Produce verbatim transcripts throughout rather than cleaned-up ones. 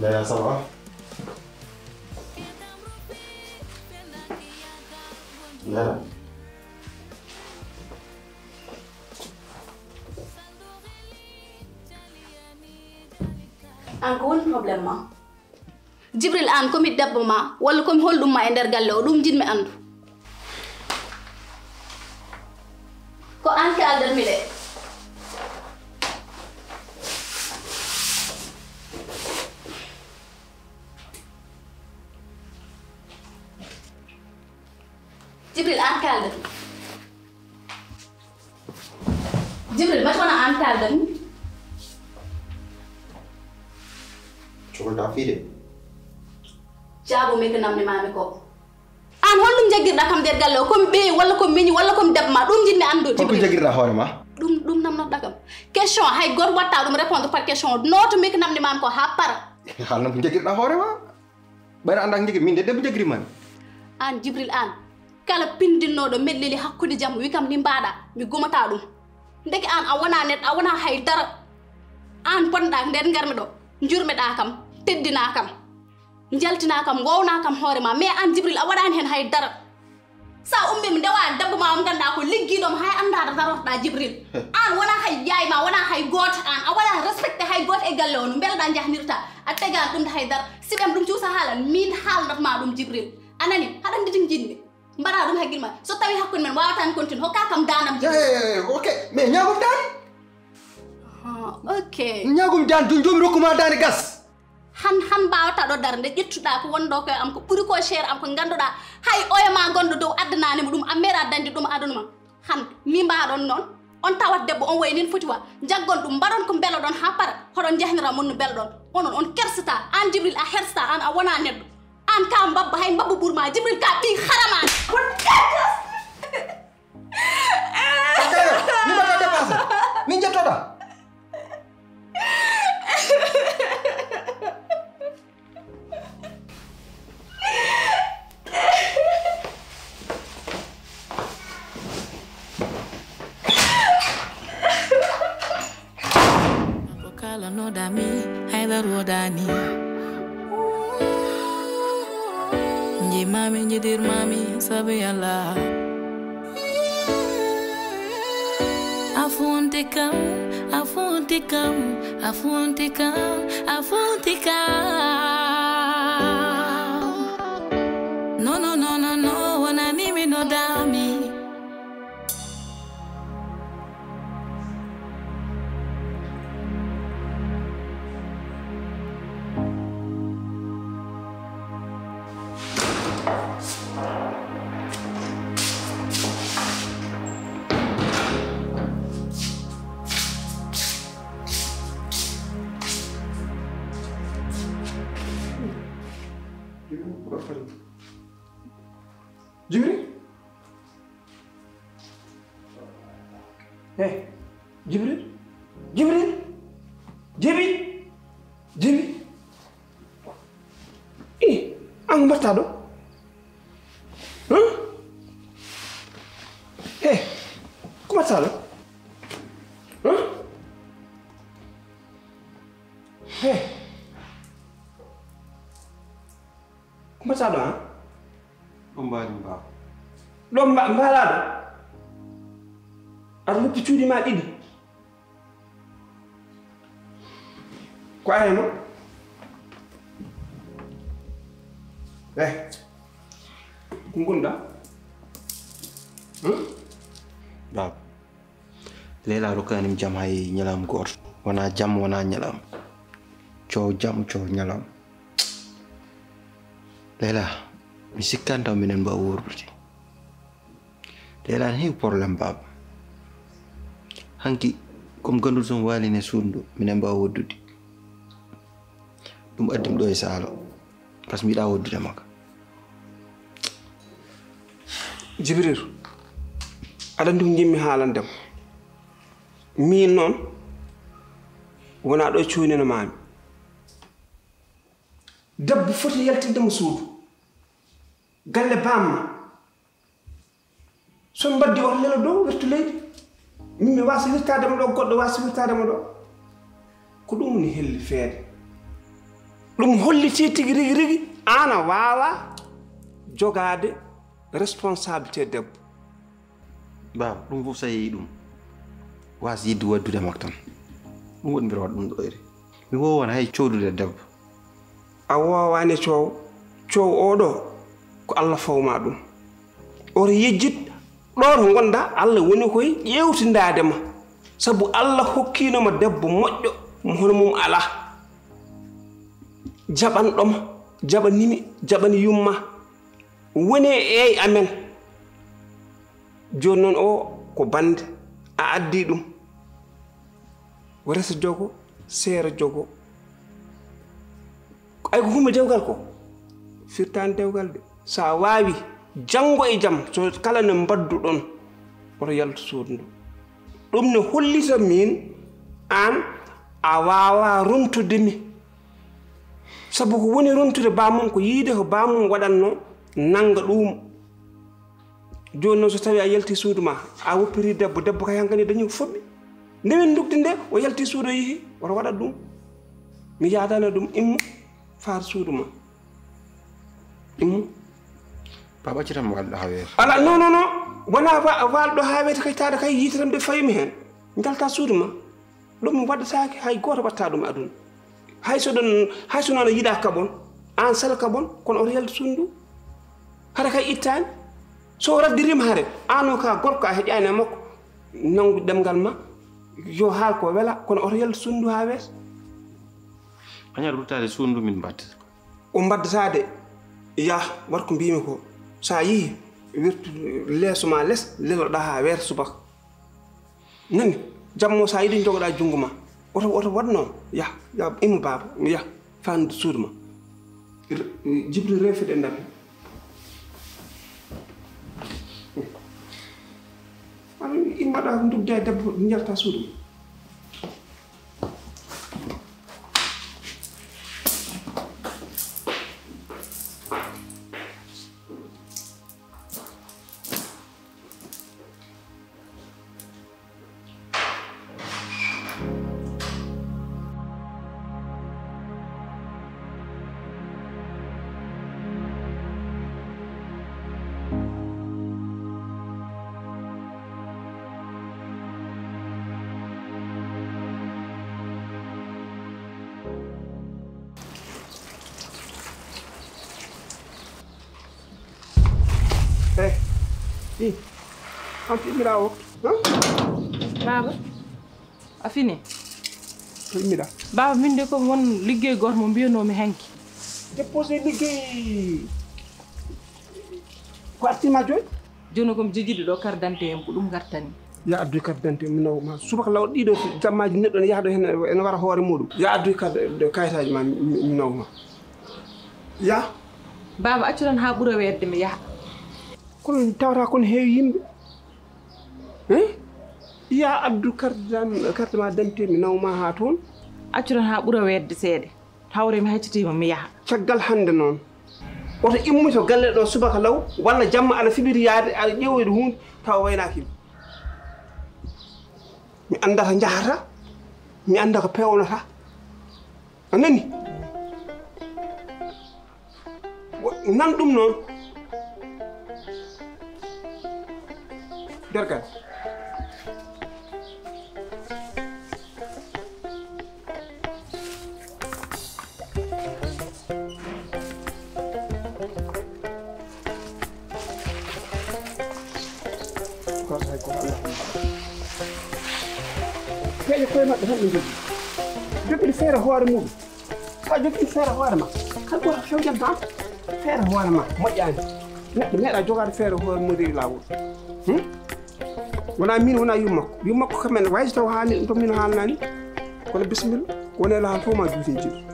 Yaya, ça va? Yaya. An, ko woni problème ma? Jibril, an ko mi debbo ma walla ko mi holɗum ma e nder galle o? Ɗum jiɗmi anndu. Ko an kaaldan mi de. Jibril, an kaaldan. Jibril, mbaɗi wona an kaaldan mi. Cokolta fii de. Jaabo mi ko namni mami ko. An holɗum jaggirɗa kam nder galle o? Komi ɓeyi walla komi miñi walla komi debbo ma? Ɗum jiɗmi anndude. Holko jaggirɗa hoore ma? Ɗum, ɗum namnoɗa kam. Question, hay goto watta ɗum répondre par question. Nooto mi ko namni mami ko ha para. Haalno ko jaggirɗa hoore ma? Ɓayra annda ko jagir, min de debbo jagiri mami. An Jibril an. Kala pindinnoɗo meɗleli hakkunde jam wi kam ni mbaɗa, mi gomata ɗum. Ndeke an a wona neɗɗo, a wona hay dara. An ponɗa nder ngarmi ɗo, njurmeɗa kam, teddina kam. Njaltinaa kam, ngownaa kam hoore ma, mais an Jibril a waɗaani heen hay dara. So a ummii mi ndewa debbo ma on nganndaa ko liggiiɗo mo hay anndaa ɗo darortoɗaa Jibril. An wonaa hay yaay ma, wonaa hay gooto an, a waɗaa respecté hay gooto e galle o, no mbelɗaa njahnirta, a tegaan ɗum hay dara. Si ɓem ɗum cuusa haalan, min haalnat ma ɗum Jibril. A nani? Haɗa anndi ɗum jiɗmi. Mbaɗaa ɗum hakkil ma. So tawii hakkunde men waawataa mi continue, hokkaa kam daanam Jibril. Eh, ok, mais ñaagum daan. Ah, ok. Ñaagum daan, ɗum joomi rokku ma daane gas. Han, han mbaawata ɗo darde, ƴettuɗaa ko wonɗo ko e am, ko ɓuri ko cher am, ko ngannduɗaa hay oya ma gonɗo dow addanaani mo ɗum, a meeɗa dañde ɗum aduna ma. Han, ni mbaaɗon noon, on tawat debbo on wayi nin foti wa, njaggon ɗum, mbaɗon ko mbeloɗon haa para, hoɗon njahnira mon no mbeloɗon. Onon, on kersata, aan Jibril a hersataa, aan a wonaa neɗɗo. Aan ka mbabba, hay mbabba ɓur ma, Jibril ka ɓii haramaani. Ko debbo! Kayo, min mbaɗta dépense. Min njettoɗa. Ko kala no dami, haydar wodani. Nji mami, nji dir mami, sabi Allah. A funti kam, a funti kam, a funti kam, a funti kam. No, no, no, no, no, wonani mi no dami. Jibril? Eh, Jibril? Jibril? Jibi? Jibi? Eh, an ko mbaɗta ɗo? Huh? Eh, ko mbaɗta ɗo? Huh? Eh. Ko mbaɗta ɗo, an? Ɗum mbaɗi mbaɗ. Ɗo mba-, mbaɗa ɗo? Aɗa lutti cuuɗi ma ɗiɗi. Ko ayno? Eh. Ko ngonɗa? Hmm? Baaba. Leela rokkaani mi jam hay ñalawma gooto. Wonaa jam, wonaa ñalawma. Coow jam, coow ñalawma. Leela, mi sikkaani taw minen mbaawa wuurdude. Leela, ne heewi problème, baaba. Hanki, comme ganndul so mi waaliino e suudu ndu, minen mbaawa woddude. Ɗum addi mi ɗo e saalo. Par ce que mi yiɗaa woddude makka. Jibril, aɗa anndi ko njiɗmi haalande ma. Miin noon, wonaa ɗo cuuninoo maa mi. Debbo foti yaltinde mo suudu. Galle bamma. So mbaddi on lelo dow, wertu leydi. Min mi waasa wirtaade mo ɗo, goɗɗo waasa wirtaade mo ɗo. Ko ɗum woni helli feede. Ɗum hollitii tigi rigi rigi aan a waawaa jogaade responsabilité debbo. Baaba, ɗum fof so a yehii ɗum, waas yiɗde waɗdude makko tan. Ɗum waɗi mbiɗa waɗa ɗum ɗo ere. Mi woowaani hay coowdude e debbo. A woowaani coow, coow oo ɗoo ko Alla fawmaa ɗum. Oto yejjit ɗo to ngonɗaa, Alla woni koye ƴeewtindaade ma. Sabu Alla hokkiino ma debbo moƴƴo mo hono mum alaa. Jaɓanɗo ma, jaɓanii mi, jaɓanii yumma. Woni e amen. Jooni noon o ko bannde, a addii ɗum. Ko resa jogo, seera jogo. Ay ko hummi dewgal ko? Firtaani dewgal de. So a waawii, janngo e jam, so kala no mbaɗdu-ɗon, oto yaltu suudu ndu. Ɗum ne hollita miin, aan a waawaa rontude mi. Sabu ko woni rontude baamum, ko yiyde ko baamum waɗatnoo, nannga ɗum. Jooni noon, so tawii a yaltii suudu ma, a woppirii debbo, debbo kay hankadi dañii ko foɓɓi. Nde min ndukti nde, o yaltii suudu, o yehii, oto waɗat ɗum. Mi yaadaani ɗum, immo, faar suudu ma. Immo. Baaba, accu tan mi waal ɗo haa weeti. Alaa, non, non, non. Wonaa wa-, waal ɗo haa weeti kay, taada kay, yiite tan nde faymi heen. Njaltaa suudu ma. Ɗum waɗataake, hay gooto waɗataa ɗum e aduna. Hay so ɗon, hay so noon a yiɗaa kaɓon, aan sala kaɓon, kono oto yaltu suudu ndu. Hara kay ittaani. So o raddiriima hare, aan o ka gorko a heƴaani e makko, nanngu ɗemngal ma, yo haal ko wela, kono oto yaltu suudu ndu haa weeta. Añaɗa ruttaade suudu ndu min mbaɗta. O mbaɗdataa de, yah, waɗ ko mbiimi ko. So a yehii, wirtu leeso ma les, leloɗaa haa weeta subaka. Nani, jamma o so a yiɗi njogoɗaa junngo ma. Oto, oto waɗ noon. Yah, yah, immo baaba, yah, faa suudu ma. Re-, Jibril reefiɗe ndar. Aɗa immaɗa ndugde e debbo njalta suudu ma. Eh, i, an fi mira o. Baaba, a fini? To immiɗa? Baaba, min de ko won liggey gooto mo mbiyanoomi hanki. Déposé liggey ko artima jooni? Jooni ko mi jogiiɗo ɗo carte d'identité am, ko ɗum ngartani. Ya addu carte d'identité, mi nawa ma. Subaka law ɗiɗo jammaaji neɗɗo ene yaha ɗo heen, ene wara hoore muɗum. Ya addu carte de kayitaaji ma, mi, mi nawa ma. Ya. Baaba, accu tan haa ɓura weetde, mi yaha. Kono tawata kono heewi yimɓe. Hein? Ya addu carte d'ident-, carte ma d'identité, mi nawa ma haa toon. Accu tan haa ɓura weetde seeɗa. Hawre mi haccitiima, mi yaha. Caggal hannde noon, oto immoy to galle ɗo subaka law, walla jamma aɗa fiɓiri yaade, aɗa ƴeewoyde huunde, tawa waynaaki mi. Mi anndaa to njahata, mi anndaa ko peewnata. A nani? Wo-, nan ɗum noon. Dergal. Kono hay ko Allah. Peeje koye maɓɓe tan ɓe njogii. Jogiiɗo feere hoore muɗum. Sa jogii feere hoore ma, hay gooto fewjantaa feere hoore ma, moƴƴaani. Neɗɗo meeɗaa jogaade feere hoore mum rewi laawol. Hmm? Wonaa miin, wonaa yummakko. Yummakko kam en wayso taw haali ɗum, to miin haalnaani. Kono bisimilla, wonee laawol fof ma juutin jeyi.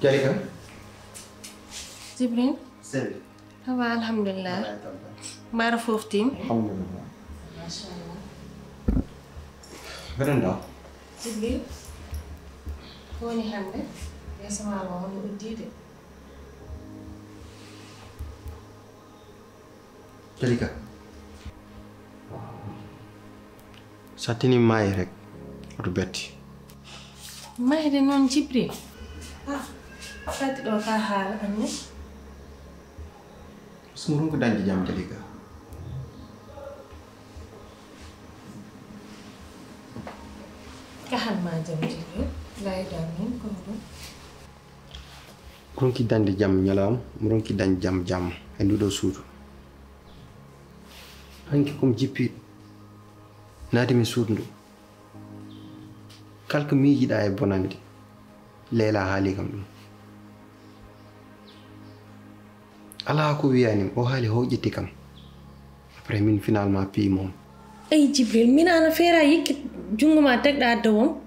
Jalika. Jibril. Sel. Awa, alhamdulillah. Mbaɗa fof tim. Alhamdulillah. Machallah. Mbeɗen ɗo. Jibril. Ko woni hannde? Yeeso ma o hono uddiide? Jalika. Sattini maayi rek, oto betti. Maayde noon, Jibril? Ah, fati ɗo ka haala anne. Sumurun ko dañde jam, Jalika. Ka han ma jam, Jibril? Layda min ko ɗum. Ronki dañde jam ñalaam, ronki dañde jam jam e nduɗo suudu. Hanki kom jippi naati mi suudu ndu. Kalko miijiɗa e bonande, Leyla haali kam ɗum. Alaa ko wiyaani, o haali, o ƴetti kam. Après, min, finalement, piyi moom. Ay, Jibril, min ana feera yikkit junngo ma, tegɗa dowam.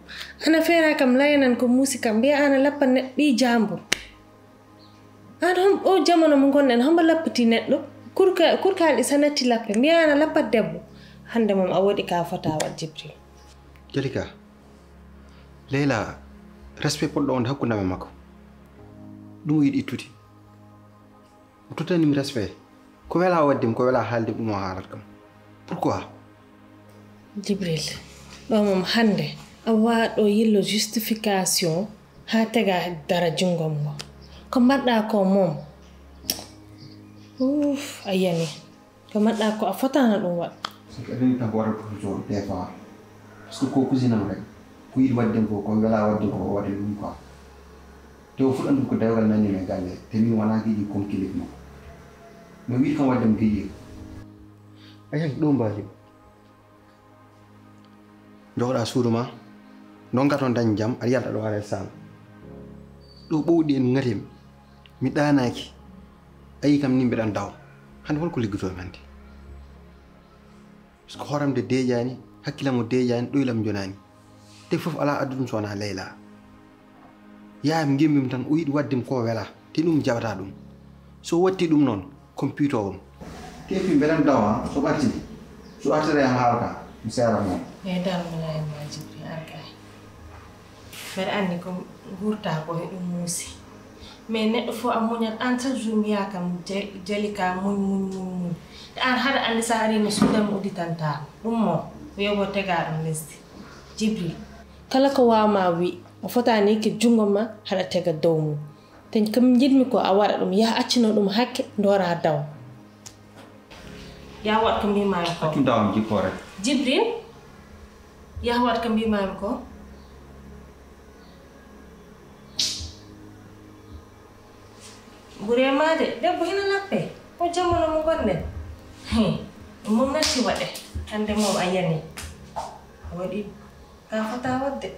Ana feera kam, layanan ko muusi kam, mbiya ana lappa ne-, ɓii jaambur. An hom-, o jamano mo ngonɗen, hombo lappiti neɗɗo? Kurka-, kurkaaɗi sa natti lappe, mbiya ana lappat debbo. Hannde moom a woɗi ka fota waɗ, Jibril. Jalika, Leyla, respect poɗɗo wonde hakkunde am e makko. Ɗum o yiɗi ittude. O tottanimi respect. Ko wela waɗde mi, ko wela haalde ɗum o haalat kam. Pourquoi? Jibril, ɗo moom hannde a waɗo yillo justification haa tega dara junngom ngo. Ko mbaɗɗa ko moom. Uuf, a yani. Ko mbaɗɗa ko a fotaano ɗum waɗ. So ko enen tan ko waɗata ko toujours des fois. Parce que ko cousine am rek. Ko yiɗi waɗde ko, ko wela waɗde ko, o waɗi ɗum quoi. Te o fuɗɗan ɗum ko dewgal nanni men galle. Te min wona giƴi comme kilik mo. Mi wiɗi kam waɗde mo giƴi. A yan ɗo mbaali. Njogoɗa suudu ma. Ndonka toon dañ jam, aɗa yalta ɗo aɗa saama. Ɗo ɓowɗi en ŋatim. Mi ɗaanaaki. A yii kam ni mbiɗan daw. Hannde holko liggotoo mi hannde? Parce que hooram de deeƴaani, hakkilam o deeƴaani, ɗoylam jonaani. Te fof alaa addu ɗum so wonaa Leyla. Yaayam ngimmi tan o yiɗi waɗde mi ko wela, te ɗum jaɓata ɗum. So watti ɗum noon, ko mi piitoowo ɗum. Te fii mbeɗen dawa, so ɓartii, so artiri e haalka, mi seera moom. E dal mi laay ma Jibril, ar kay. Mbeɗa anndi ko nguurta ko e ɗum muusi. Mais neɗɗo fof a muñat, an chaque jour mbiya kam, Je-, Jalika, muñ, muñ, muñ, muñ. Te an haɗa anndi sa ari no suudan mo udditantaa. Ɗum mo, ko yobo tega ɗum lesdi. Jibril. Kala ko waawma wi, o fotaani ki junngo ma haɗa tega dow mum. Te kam njiɗmi ko a waɗa ɗum, yah accino ɗum hakke, ndoora daw. Yah waɗ ko mbimaami ko. Accu dawam jikkoore. Jibril, yah waɗ ko mbimaami ko. Ɓuree ma de, debbo hina lappe. O jamano mo gonɗen. Hee, ɗum moom natti waɗe. Hannde moom a yani. A waɗi ka fota waɗde.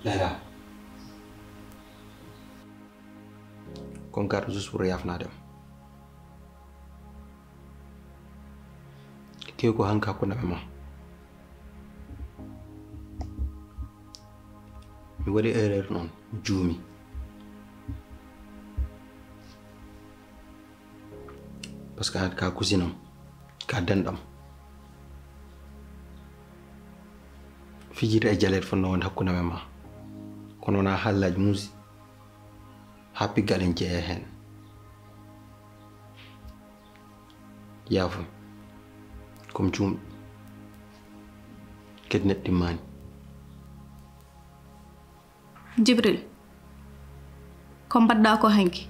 Leyla. Kon garɗo juste pour yafnaade am. Kew ko hanka hakkunde am e ma. Mi waɗi erreur noon, mi juumi. Parce que an ka cousine am, ka denɗam. Fijirde e jaleeɗe fotnoo wonde hakkunde am e ma. Kono wonaa haalaaji muusi. Haa piggal en jeya heen. Yaafo. Ko mi juumɗo. Kadi neɗɗo timmaani. Jibril. Ko mbaɗɗaa ko hanki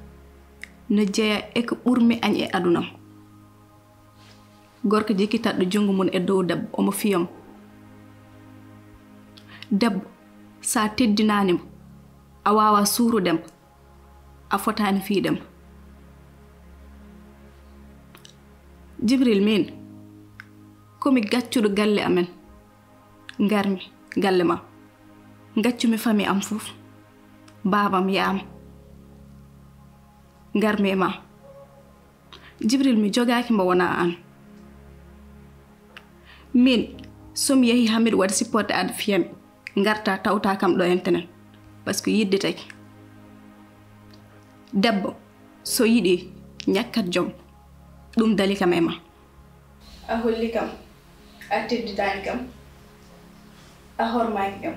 no jeya e ko ɓurmi añ e adunam. Gorko jikkitaɗɗo junngo mum e dow debbo, omo fiyam. Debbo, so a teddinaani mo, a waawaa suurude mo, a fotaani fiyde mo. Jibril, miin, ko mi gaccuɗo galle amen. Ngarmi galle ma. Gaccumi famille am fof. Baabam, yaam. Ngarmi e ma. Jibril, mi jogaaki mbo wonaa aan. Miin, so mi yehii haa miɗo waɗa supporté aɗa fiyami, ngarta tawta kam ɗo internet. Parce que yiɗde tagi. Debbo, so yiɗi ñakkat jom, ɗum dali kam e ma. A holli kam, a tedditaani kam, a hormaaki kam.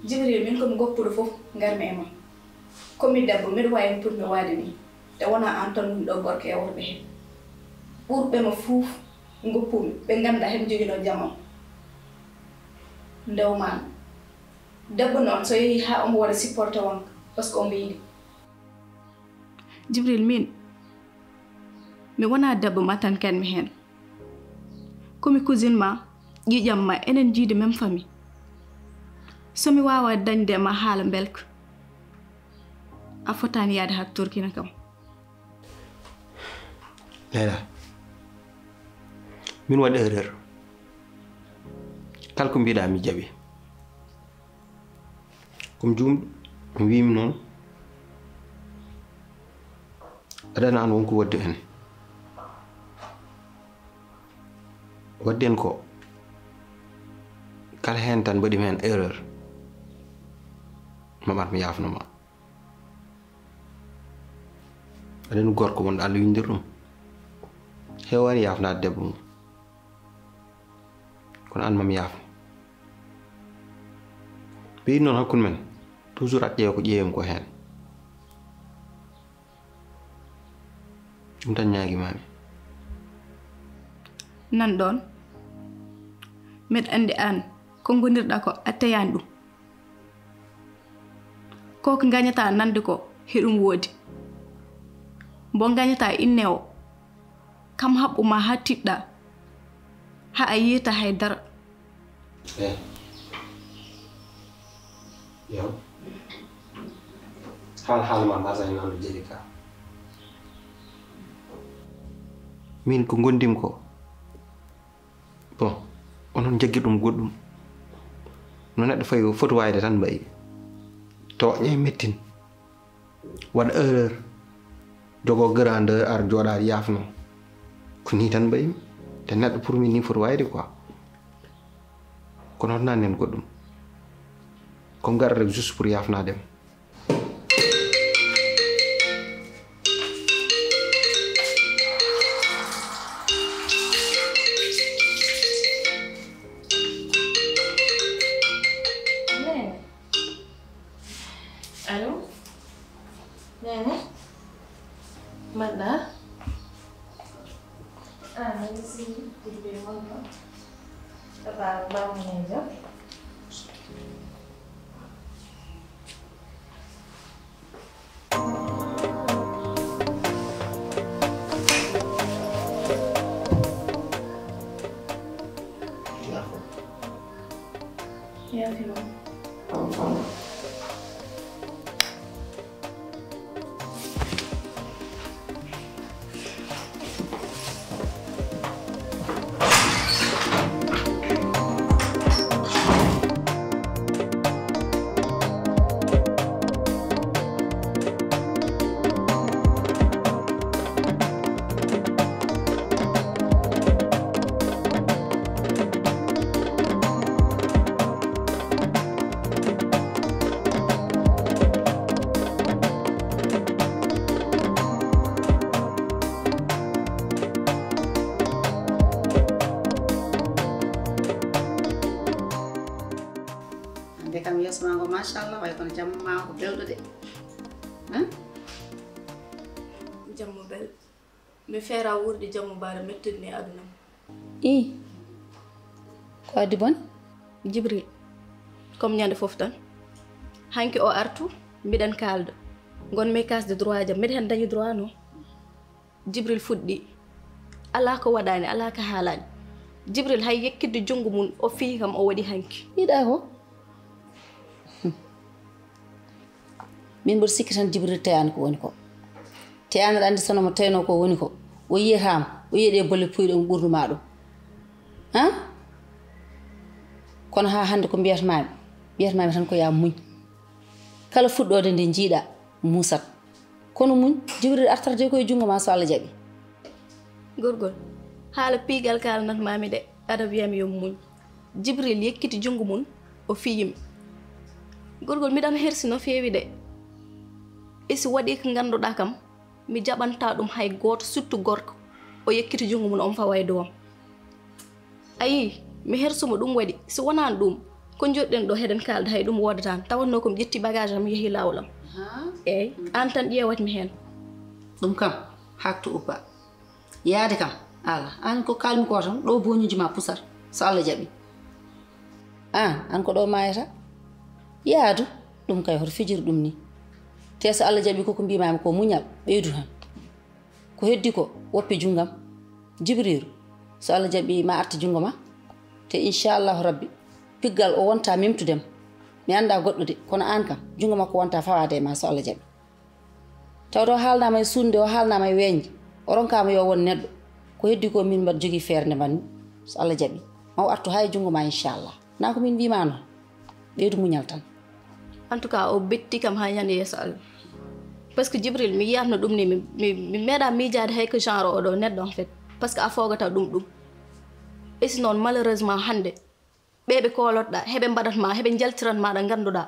Jibril, min ko mi goppuɗo fof, ngarmi e ma. Ko mi debbo, miɗo waawi no potmi waade nii. Te wonaa aan tan woni ɗo gorko e worɓe heen. Ɓurɓe ma fof ngoppumi, ɓe nganndaa heɓe njoginoo jam am. Ndewmaami. Debbo noon, so yehii haa omo waɗa supporté wonka, parce que omo yiɗi. Jibril, miin, mi wonaa debbo ma tan kanmi heen. Ko mi cousine ma, ƴiiƴam ma, enen njiidi même famille. So mi waawaa dañde e ma haala mbelka, a fotaani yahde haa Turkina kam. Leyla, min waɗi erreur. Kala ko mbiɗa mi jaɓi. Ko mi juumɗo, mi wiimi noon. Aɗa anndi won ko waɗi en. Waɗi en ko kala heen tan mbaɗi mi heen erreur. Mamat, mi yaafno ma. Aɗa anndi gorko wonɗo Allah winndiri ɗum. Heewaani yaafnaade debbo mum. Kono aan ma mi yaafno. Ɓeydi noon hakkunde men, toujours aɗa ƴeewa ko ƴeewmi ko heen. Ɗum tan ñaagimaami. Nan ɗoon, mbeɗa anndi aan ko ngonirɗaa ko a teyaani ɗum. Ko ko ngañataa nande ko, hiɗum woodi. Mbo ngañataa inne o, kam haɓɓu ma haa tiɗɗa, haa a yiita hay dara. Eh. Yo. Haal haal ma mbaasa e noon jeli ka. Min ko ngondim ko. Bon, onon njaggir ɗum goɗɗum. No neɗɗo fawi o foti waayde tan mbayi. Tooña e mettin. Waɗa erreur. Jogo grandeur ar jooɗaade yaafno. Ko nii tan mbaymi. Te neɗɗo pour min nii foti waayde quoi. Kono hoto nannen goɗɗum. Ko ngarɗa rek juste pour yaafnaade mo. Allo? Neene? Mbaɗɗa? Ah, merci. Jibril wonno? Papa, bammo nejo. Yaafi ma. Hannde kam yeeso maa ngo, machallah, way kono jamma maa ko belɗo de. Hein? Jamma belɗo. Mi feera wuurde jamma baara mettude ni aduna am. Ii, ko addi bon? Jibril, comme ñande fof tan. Hanki o artu, Miɗen kaalda. Ngon mi kasde droit jam. Miɗa heen dañi droit no. Jibril fuɗɗi. Alaa ko waɗaani, alaa ko haalaani. Jibril hay yekkitde junngo mum, o fiyi kam, o waɗi hanki. Yiɗaa ko? Min mboɗo sikki tan Jibril teyaani ko woni ko. Teyaani aɗa anndi sono mo teynoo ko woni ko. O yiyataama, o yiya ɗe bolle puyɗe o ɓurnumaa ɗum. Han? Kono haa hannde ko mbiyatmaami, mbiyatmaami tan ko yaa muñ. Kala fuɗɗoode nde njiiɗa, muusat. Kono muñ, Jibril artata de ko e junngo ma so Allah jaɓi. Gorgol, haala piigal kaalanat maami de, aɗa wiyami yo muñ. Jibril yekkiti junngo mum, o fiyimi. Gorgol, miɗam hersi no feewi de. E si waɗi ko ngannduɗaa kam, mi jaɓanta ɗum hay gooto, surtout gorko. O yekkiti junngo mum, on fawa e doom. A yii, mi hersumo ɗum waɗi. Si wonaano ɗum, ko njoɗɗen ɗo heɗen kaalda hay ɗum woodataano. Tawatnoo ko mi ƴetti bagage am, mi yehi laawol am. Eey, aan tan ƴeewatmi heen. Ɗum kam, haaktu ubba. Yaade kam, ala. Aan ko kaalmi ko tan, ɗo booñuuji ma pusat, so Allah jaɓi. Aan, aan ko ɗo maayata? Yaadu, ɗum kay hoto fijir ɗum ni. Te so Allah jaɓi ko ko mbiimaami ko muñal, ɓeydu tan. Ko heddi ko, woppi junngam. Jibriiru, so Allah jaɓi ma arti junngo ma. Te inchallahu rabbi, piggal o wonta memtudem. Mi annda goɗɗo de, kono aan kam, junngo makko wonta fawaade e ma so Allah jaɓi. Tawde o haalnaama e suuɗnde, o haalnaama e weeñde, o ronkaama yo won neɗɗo. Ko heddi ko min mbaɗa jogii feere nde mbaɗmi, so Allah jaɓi. Ma o artu haa e junngo ma inchallah. Na ko min mbiima noon. Ɓeydu muñal tan. En tout cas, o betti kam haa ñande yeeso Allah. Parce que Jibril, mi yiyatno ɗum ni, mi, mi, mi meeɗa miijaade hay ko genre oɗo neɗɗo en fait. Parce que a foogata ɗum ɗum. E si noon, malheureusement, hannde, ɓe ɓe koolotɗa, heɓe mbaɗat ma, heɓe njaltiran ma ɗo ngannduɗa,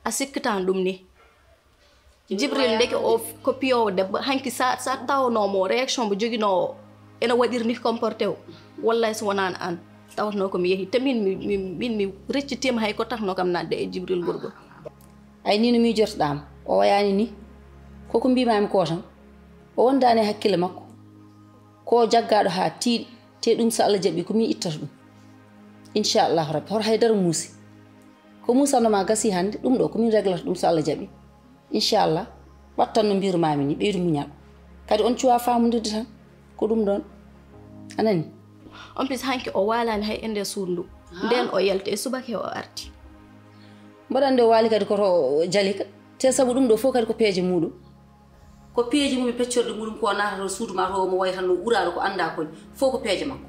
a sikkatan ɗum ni. Jibril, ndeke o f-, ko piyowo debbo, hanki sa, sa tawno mo réaction mo joginoo o, ene waɗiri ni comporté o. Wallahi so wonaano aan, tawatnoo ko mi yehi. Te min, mi, mi, min mi reccitima hay ko takno kam naatde e Jibril gorgol. Ay ni no miijortoɗaam, o wayaani ni. Ko ko mbiimaami ko tan, o wondaani e hakkille makko. Ko jaggaaɗo haa tiiɗi, te ɗum so Allah jaɓi ko min ittata ɗum. Inchallahu rabbi, hoto haydara muusi. Ko muusanno ma gasi hannde, ɗum ɗo ko min reglata ɗum so Allah jaɓi. Inchallah, wattan no mbirumaami ni, ɓeydu muñal. Kadi on cuwa faamondirde tan, ko ɗum ɗon. A nani? En plus, hanki o waalaani hay e nder suudu ndu. Nden o yalti, e subaka he o arti. Mboɗo anndi o waali kadi ko to Jalika, te sabu ɗum ɗo fof kadi ko peeje muuɗum. Ko peeje mum e peccorɗe muuɗum ko o naatata suudu ma to, omo wayi tan no uraaɗo ko annda ko fof ko peeje makko.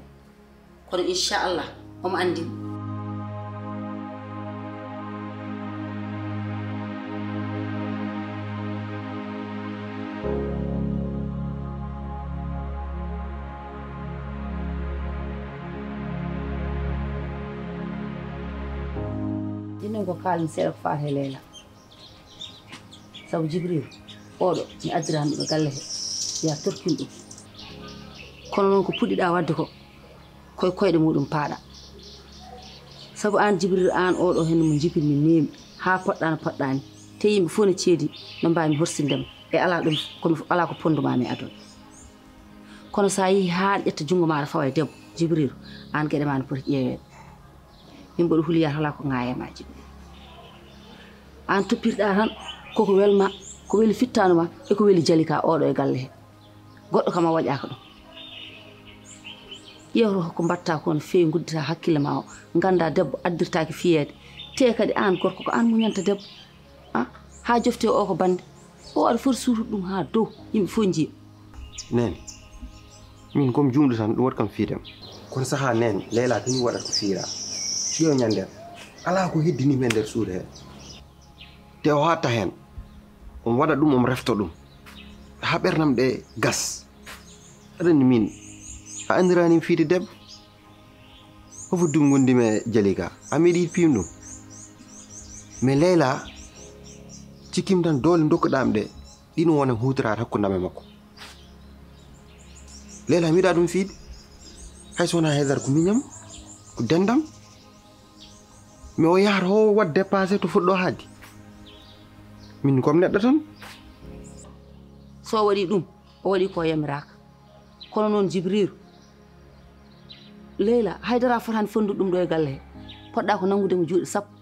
Kono inchallah, omo anndi. Ɗinnen ko kaalmi seeɗa ko faati e Leyla. Sabu Jibril, oɗo, mi addirani ɗum e galle he, ya torkin ɗum. Kono noon ko puɗɗiɗa wadde ko, koye koyɗe muɗum paaɗa. Sabu aan Jibril, aan oɗo heen mo njipirmi, meemi, haa poɗɗa no poɗɗani. Te yimɓe fof no ceedi, no mbaawmi horsindema. E alaa ɗum, komi, alaa ko ponduma mi aduna. Kono sa yehi haa ƴetta junngo maaɗa fawa e debbo, Jibril, aan geɗe ma no poti ƴeeweede. Min mboɗo huliya tan alaa ko ŋaaya e ma, Jibril. Aan toppirɗa tan koko welma, ko weli fittaandu ma, e ko weli Jalika oɗo e galle he. Goɗɗo kam a waƴaaka ɗum. Ƴeewto ko mbaɗta ko no feewi, nguddita hakkille ma o. Ngannda debbo addirtaake fiyeede. Te kadi aan gorko ko aan muñanta debbo. Ah, haa jofte o ko bannde. O aɗa foti suutude ɗum haa dow, yimɓe fof njiya. Nene, min ko mi juumɗo tan, ɗum waɗi kam fiidem. Kono sahaa nene, Leyla kañum waɗata ko fiira. Ɗiyo ñande, alaa ko heddini mi e nder suudu he. Te o haatta heen, omo waɗa ɗum, omo refta ɗum. Haa ɓernam ɗe gas. Aɗa anndi min, a anndirani mi fiide debbo. Hofo dum ngondi me Jalika. A meeɗi piim ɗum. Mais Leyla, cikkim tan doole ndokkuɗam ɗe, ɗin wona huutoraade hakkunde am e makko. Leyla, mi yiɗa ɗum fiide. Hay so wonaa Haydara ko miñam, ko denndam. Mais o yahata o waɗa dépassé to foti ɗo haadi. Min ko mi neɗɗo tan. So o waɗi ɗum, o waɗi ko yamiraaka. Kono noon Jibriiru, Leyla, Haydara fotaani fonndude ɗum ɗo e galle he. Poɗɗa ko nanngude mo juuɗe sappo.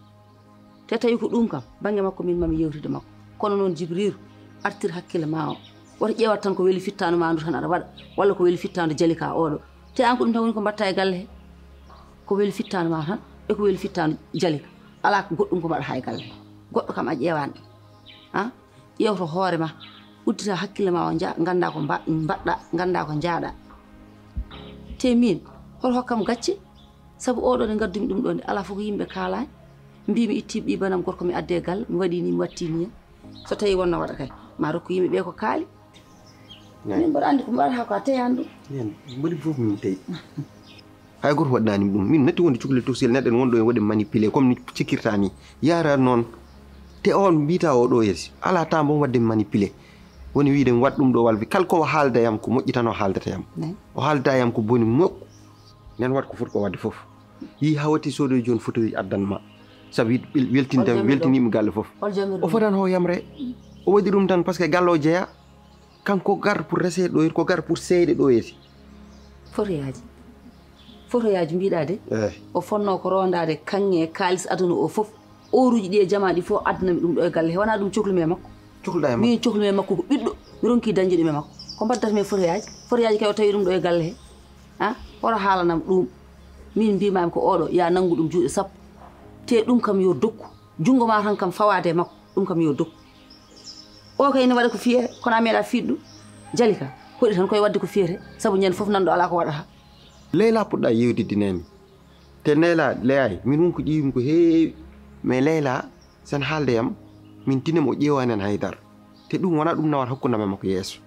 Te tawi ko ɗum kam, bannge makko min mami yewtide makko. Kono noon, Jibriiru, artir hakkille ma o. Woto ƴeewat tan ko weli fittaandu ma ndu tan aɗa waɗa, walla ko weli fittaandu Jalika oɗo. Te aan ko ɗum tan woni ko mbaɗta e galle he. Ko weli fittaandu ma tan, e ko weli fittaandu Jalika. Alaa ko goɗɗum ko mbaɗata e galle he. Goɗɗo kam a ƴeewaani ɗum. Ha? Ƴeewto hoore ma. Uddita hakkille ma o, nja-, ngannda ko mba-, mbaɗɗa, ngannda ko njaaɗa. Te miin, hoto hokkam gacce? Sabu oɗo nde ngaddumi ɗum ɗo nde, alaa fof ko yimɓe kaalaani. Mbii mi itti ɓii banam gorko mi adde galle, mi waɗi ni, mi watti ni. So tawi wonno waɗa kay, ma rokku yimɓe ɓe ko kaali. Min mboɗo anndi ko mbaɗata ko a teyani ɗum. Min mboɗi fof min teyi. Hay goto waɗɗani ɗum. Min natti wonde cukalel tokosel neɗɗo en wonɗo en waɗi manipulé comme ni cikkirta ni. Yara noon. Te on mbiyta o ɗo yeesi. Alaa temps mbo waɗde manipulé. Woni wiide mi waɗ ɗum ɗo walfi. Kala ko o haalda yam ko moƴƴi tan o haaldata yam. O haaldata yam ko boni mokko. Nden waɗ ko foti ko waɗde fof. Yi hawati sodoy jooni fotoy addan ma. Sabu yiɗ-, wel-, weltinde, weltini yimɓe galle fof. O fotan ho yamre. O waɗi ɗum tan parce que galle o jeya. Kanko gar pour rese ɗo, ko gar pour seede ɗo yeesi. Fotoyaaji. Fotoyaaji mbiɗa de. Eh. O fonno ko rondaade kaŋŋe e kaalis aduna o fof. Oruuji ɗi e jamaa ɗi fof addana mi ɗum ɗo e galle he. Wona ɗum cohlumi e makko. Cohluɗa e makko? Min cohlumi e makko ko ɓiɗɗo. Mi ronki dañde ɗum e makko. Ko mbaddata mi e fotoyaaji? Fotoyaaji kay o tawi ɗum ɗo e galle he. Ha? Hoto haalanam ɗum. Min mbimami ko oɗo, ya nanngu ɗum juuɗe sappo. Te ɗum kam yo dokku. Junngo ma tan kam fawaade e makko. Ɗum kam yo dokku. O kay ne waɗa ko fiyete, kono a meeɗa fiiɗ ɗum. Jalika, hoɗi tan koye waɗde ko fiyete, sabu ñande fof nanɗo alaa ko waɗata. Leyla puɗɗa yewtidde nani. Te Leyla, Leyla, min won ko ƴeewmi ko heewi. Mais Leyla, sen haalde yam, min tinem o ƴeewani en haydara. Te ɗum wona ɗum nawata hakkunde am e makko yeeso.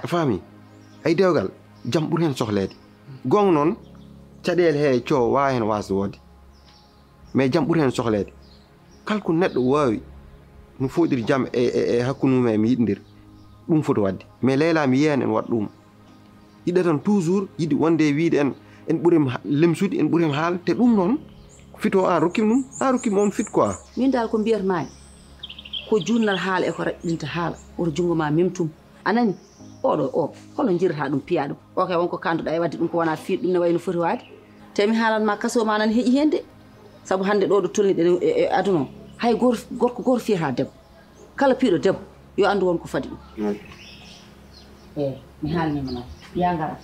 A faami? Ay dewgal, jam ɓuri heen sohleede. Goonga noon, caɗeele he coo waawa heen waasde woodde. Mais jam ɓuri heen sohleede. Kala ko neɗɗo waawi no fooɗiri jam e, e, e hakkunde mum e mi yiɗndir, ɗum foti waɗde. Mais Leyla mi yiyaani en waɗ ɗum. Yiɗa tan toujours yiɗi wonde e wiide en, en ɓuri mo ha-, lemsude, en ɓuri mo haala. Te ɗum noon, fito an rokkimi ɗum, an rokkimi on fit quoi. Min dal ko mbiyatmaami, ko juutnal haala e ko raɗɗinta haala, woto junngo ma memtum. A nani? Oɗo o, holo njirata ɗum piya ɗum? O kay wonko kanduɗa e wadde ɗum ko wona fiiɗ ɗum ne wayi no foti waade. Te mi haalan ma kaso ma nan heƴi heen de. Sabu hannde ɗo ɗo tolniɗen e, e aduna o, hay gor-, gorko gooto fiyata debbo. Kala piiɗo debbo, yo anndu won ko fadi ɗum. Eey, mi haalnima noon. Ya ngara.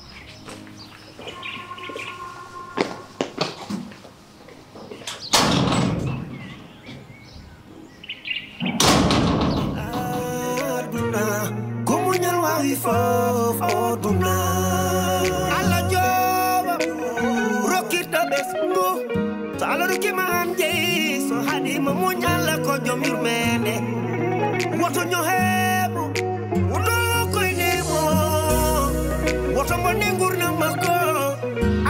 Aduna, ko muñal waawi fof, o duna. Allah jooɓo, rokkirɗo ɓesngu. So Allah rokkima an jeyi, so haɗima muñ, Allah ko joom yurmeende. Woto ño heeɓu, woto koyne mo. Woto bonne ngurnam makko.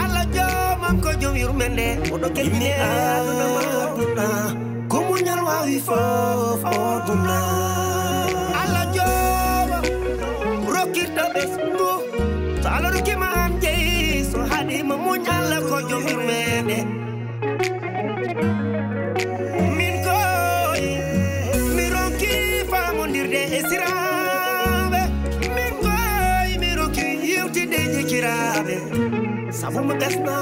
Allah joomam ko joom yurmeende. Oɗo kelmini aduna ma aduna. Ko muñal waawi fof, o duna. Allah jooɓo, rokkirɗo ɓesngu. So Allah rokkima an jeyi, so haɗima muñ, Allah ko joom yurmeende. Min koy, mi ronki faamondirde e siraaɓe. Min koy, mi ronki yewtinde e jikiraaɓe. Sabu mo ɓesno.